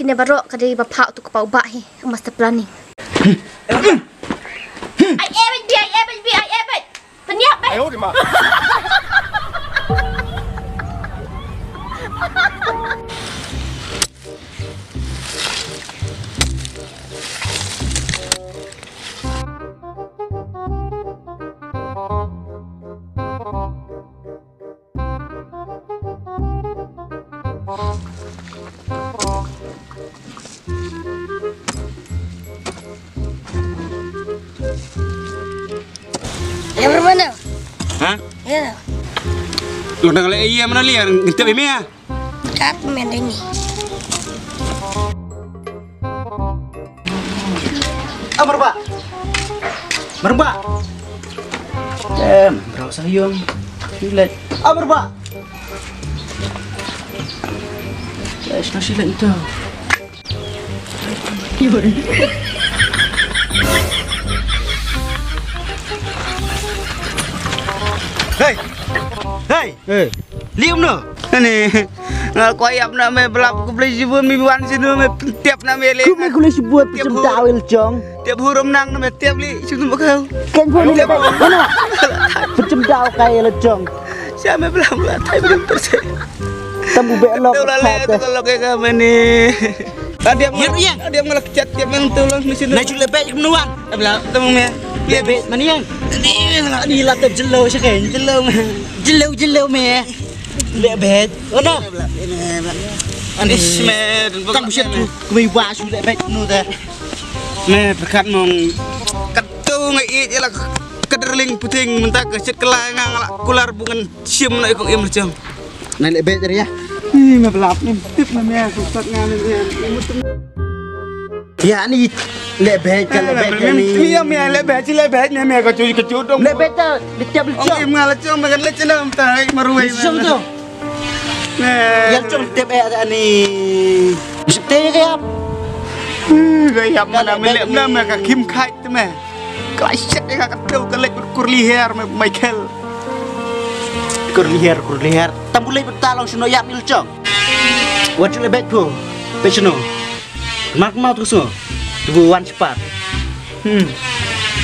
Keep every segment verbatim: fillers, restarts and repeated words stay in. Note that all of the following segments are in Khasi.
Ne baroh ka dei ba pha utu ka paw ba hi, master planning. Ai eh bad bi, ai eh bad bi, ai eh bad. Pynïap bad. Yang mana? Ha? Ya. Lo dang le iya mana li yang ngintip ime ya? Kat main ini. Ah, merbak. Merbak. Em, bro sayong. Silet. Ah, merbak. Guys, na silet itu. Hey. Hey. Eh. Lium no. Ani. Nga kwai ap na me blap ku blei jibun mi wan sinu me tiap na me le. Ku me ku le jibun tiap tiap hur. Daw il jong. Tiap hurum nang na me tiap li sinu ma kau. Ken pun ni le. Mana? Pecem daw kai il jong. Sia me blap la thai bring perse. Tam bu be lok. Tau la le thai tu te. Kalau ke ka mani. Adiam. Yer, yer. Adiam ngalak chat tiap meng tu lang mesin. Na chu le be ik nuan. Abla temu me. Lebe, mani yang? Ni la, ni la tep jelo sha ken, jelo me. Jelo, jelo me. Lebe. Ono? Anis me. Tang buset tu. Kumai ba shu lebe nu da. Me berkat mong. Katu ngai ila kederling puting mentak ke sit kelai ngang la kular bungan sim na ikong im jong. Nai leh bej ria. Ih, me blap ni. Tip na me, ku sat ngan ni. Ya ni leh bej ka leh bej ni. Iya me leh bej, leh bej ni me ka cuy ka cuy dong. Leh bej ta, leh tiap leh tiap. Ong im ngal cuy me kan leh cenam ta marwei. Cuy tu. Ya cuy tiap eh ni. Sip te ya. Ga yap mana me leh na me ka kim khai te me. Klai shet ïa ka, ka dei ka leit bad curly hair, Michael. Curly hair, curly hair. Tam bu leit bad ta long shano ïap ïa la jong. Wat shu leit bad pho. Bad shano. Mak mau tu sngo. Tu bu wan cepat. Hmm.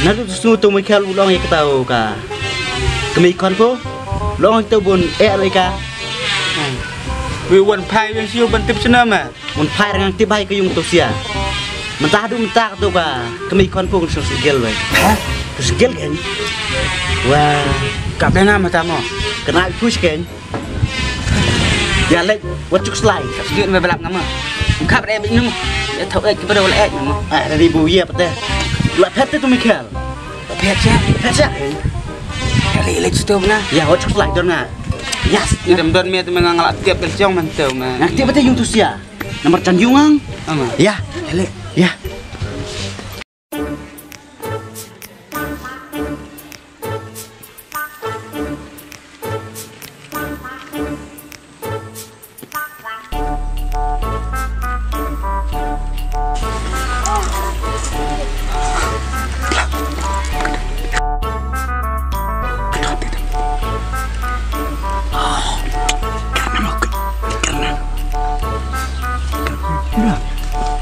Na tu sngo tu Michael u long ïa kata u ka. Kami kon pho. Long ïa kata bun eh ïa ka. Hmm. Wi wan phai wi shu ban tip shano ma. Ngan phai ngan tip bai ka yung tu sia. Mynta du mynta tu ka kami kon pung sung sigel wei. Ha? Tu sigel kan? Wah, ka bena mata mo. Kena push kan? Ya lek, wat cuk slai. Sejut me belak nama. Kap re bit nama. Ya tau ek kepada wala ek nama. Ah, dari bu ya pete. La pete tu Michael. Pete sia. Pete sia. Kali lek situ na. Ya, wat cuk slai don na. Yes. Idam don me tu mengang la tiap kel siang mantu me. Nang tiap pete yung tu sia. Namar jan yung ang. Ama. Ya. Hele. Ya.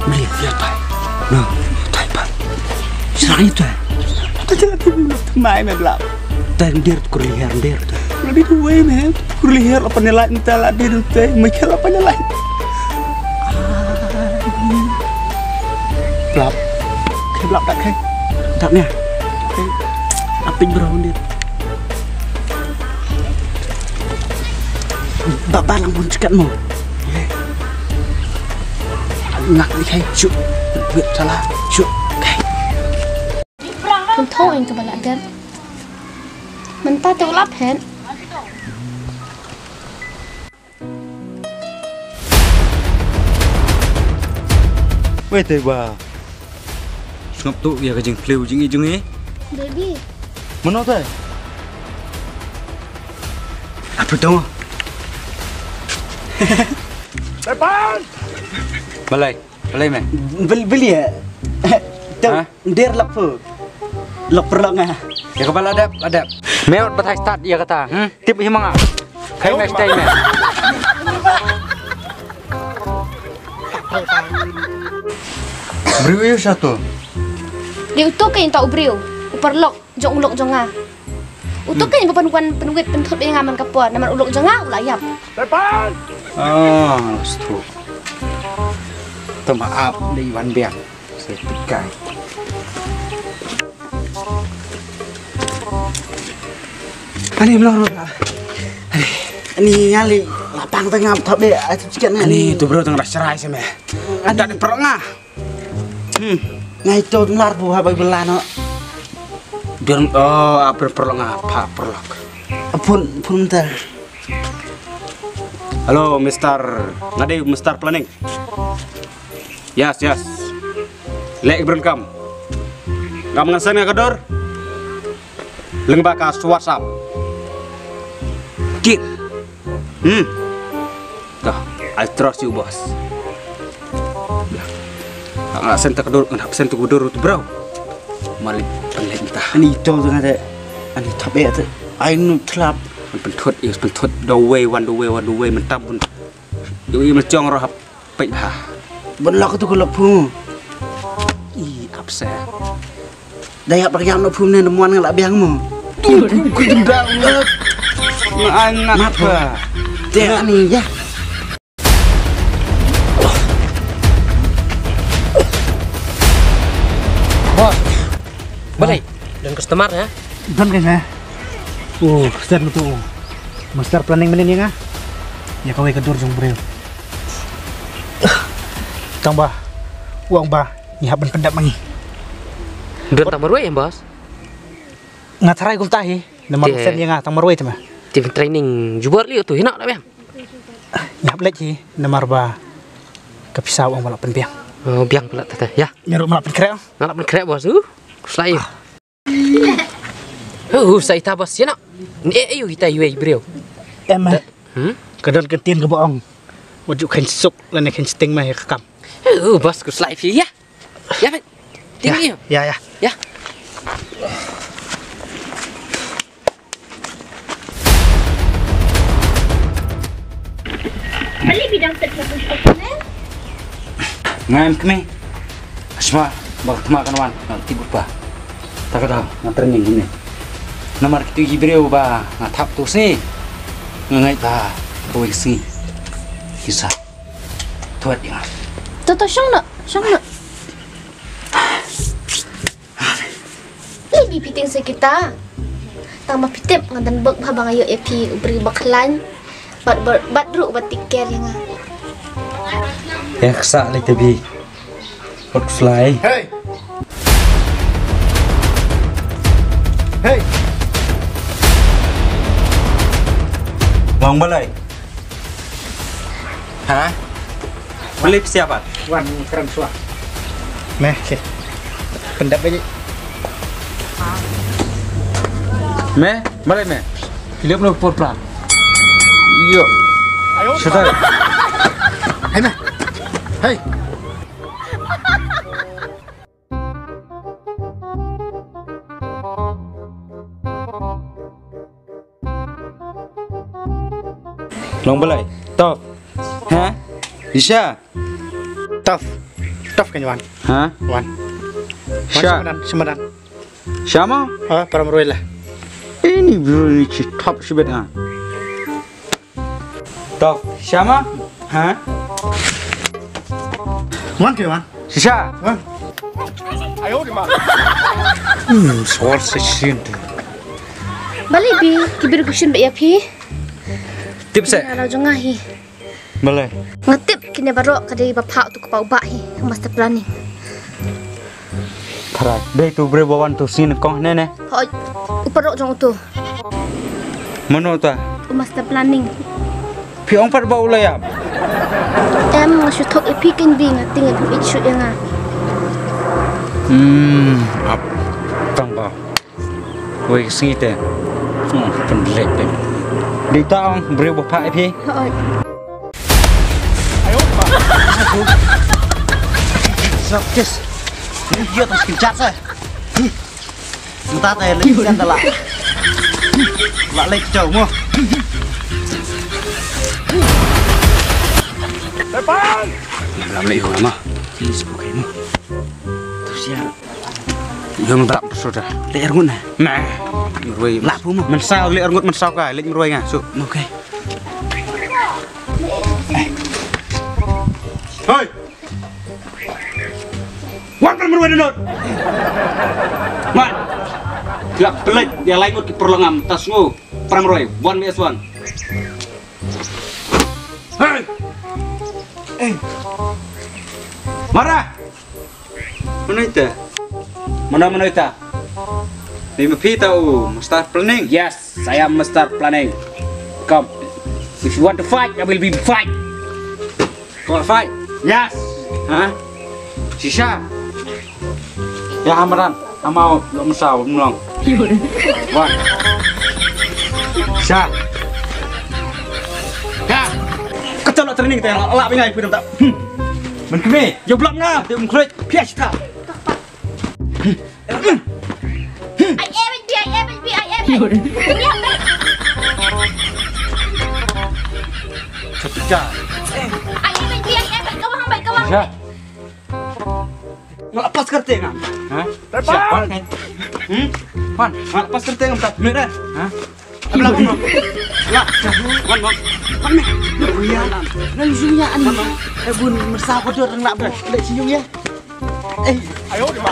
Muli, ya tai. Na, tai pa. Sira itu. Mai me blap. Tai ndir tu curly hair ndir tu. Lebih dua me. Curly hair apa nilai entah lah dia tu. Mai kala apa nilai. Blap. Kai blap tak kai. Tak nya. Apik bro ndir. Ba ba lang bun chikat mo. Ngak ni kai shu. Wit salah shu. Kai. Mynta ïa ka ba la der. Mynta te u lap hen. Wei te ba. Sngap tu ïa ka jingplew jing i jong i. Baby. Mano te? Apa tu? Tepan. Balai, balai me. Bel beli ya. Tu. Ha? Der lak pu. Lak perlak nga. Ya ka bala dep, adep. Me wat batai start ya kata. Hmm? Tip hi manga. Kai me stay me. Briew ïa sha to. Dei uto kein uta u briew u paralok jong u lok jong nga. Uto kein ba pynwan pynwit pynthut ïa nga man ka por namar u lok jong nga u la ïap. Ah, stu. Tama ap dei wan biang. Sa pikai. Ani mlong ro. Ani, ani ngali lapang tengah thap deh. Ai tu cikan ani. Ani tu bro tengah dah serai sama. Ada di perut ngah. Hmm. Ngai to tumlar bu habai belano. Don oh apa perut ngah pak perlok. Pun pun ter. Hello, Mister. Nga dei Mister Planning. Yes, yes. Leh ki brynkam. Ngam ngan send ka dur. Lyngba ka WhatsApp. Kit. Hmm. Dah, I trust you, boss. Dah. Nga send ka dur, nga send ka dur tu bro. Malik, malik entah. Ani to tu ngade. Ani thap eh tu. Ai nu thlap. Pynthut, ïa pynthut. The way, one the way, one the way, mentam pun. Ïa ïa mechong roh hap. Peit bha. Ban lok tu ko lok phu. I apse. Da ïap bak ïap na phu ne na muan nga la biang mo. Tu ku jendal ngat. Nga anak ba. Te ani ya. Bos. Balei? Don customer ya? Don kan ya. Oh, send tu. Master planning menen ya nga. Ya kawei ka dur jong briew. Tang ba, u ong ba ngi hap ban pyndep ma ngi. Don tang marwei em boss? Nga tharai kumta hi, namar u send ïa nga tang marwei te ma. Te training jubor lei tu hi na da biang. Ngi hap leit hi namar ba ka pisa u ong ba la pynbiang. Oh, biang pula te ya. Ngi ruh ma la pynkhreh. Ma la pynkhreh boss u. Slai. Oh, sa ita boss ïa na. Ni eh ayu ita yu ei briew. Em. Hmm? Ka don ka ktien kaba ong. Wat ju khein suk lane khein sting ma ïa ka kam. Oh, boss ku slai phi ya. Ya, mate. Ting ïa. Ya, ya. Ya. Bali bidang set satu stok ne. Ngan kene. Asma, bak tma kan wan, ngan tibut pa. Takada, ngan training ini. Namar kitu ibreu ba, ngan thap tu sini. Ngan ngai ta, kawei sini. Kisa. Tuat ya. Toto shong na, shong na. Lei bi phi tieng sa kita. Tang ba phi tip nga dang bok bha ba nga ïoh ïa phi u briew ba khlaiñ. Bad bad ruh ba tik ker ïa nga. Ïa ksa lei te bi. Kot slai. Hey. Hey. Long balai. Ha? Beli siapa? Wan kren suah. Meh, sih. Pendap aja. Meh, balik meh. Lihat lu por plan. Iyo. Sudah. Hei meh. Hei. Long balai. Tough. Ha? Isha. Tough. Tough kan wan. Ha? Wan. Wan. Sha. Semadan, semadan. Shama? Ha, param ruela. Ini bro ni ci top sibet ha. Tough. Shama? Ha? Wan ke wan. Shisha? Wan. Hmm, sol se shin. Bali bi, ki bir kushin ba ya phi. Tip se. Ala jonga hi. Bale. Nga tip kine baroh ka dei ba pha tu ka pau ba hi. Master planning. Tharai. Dei tu briew ba wan tu sini kong ne ne. Hoi. U paralok jong utu. Mano ta? U master planning. Phi ong pat ba u la ïap. Em nga shu thok ïa phi ken bi nga ting ïa phi shu ïa nga. Hmm, ap tang ba. Wei sngi te. Hmm, pynlek te. Dei ta ong briew ba pha ïa phi. Hoi. Sap kes. Ni dia tu skin chat sa. Nta te le sen ta la. La le chau mo. Depan. Lam leh ïa u ma. Please, okay mo. Tu sia. Ïa u drap tu suda. Leh arngut na. Nah. Marwei. Lah pu mo. Mynsaw leh arngut mynsaw ka, leh marwei nga. Su. Okay. Hoi. Wan pynmarwei dohnud. Mat. Tlot pynleit ïa lai ngut ki paralok ngam, ta sngew. Pynmarwei, wan me swan. Hei. Eh. Mara. Mano ita? Mano, mano ita? Ni ma phi ta u Mister Planning? Yes, I am Mister Planning. Come. If you want to fight, I will be fight. Kong fight. Yes. Ha? Shisha. Ïa hamran. Amau lo masa mlong. Wan. Sha. Ya. Kata lo training te la bingai pidam ta. Hmm. Men kemi. Yo blok nga. Te um khrek. Pia sita. Ai em bi, ai em bi, ai em bi. Chapika. Ai em bi, ai em bi. Kawang bai, kawang. Ya. Nga lepas kereta ngam. Ha? Siap, Wan. Hmm? Wan. Nga lepas kereta ngam tak. Mira. Ha? Abla Wan. Ya. Wan, Wan. Wan, Wan. Lu ya. Lu ya ani. Eh bun, masa ko dor ngam bu. Lek siung ya. Eh. Ayo di ma.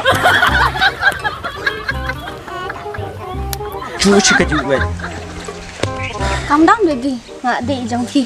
Chu chu ka ju wei. Calm down, baby. Nga dei jong phi.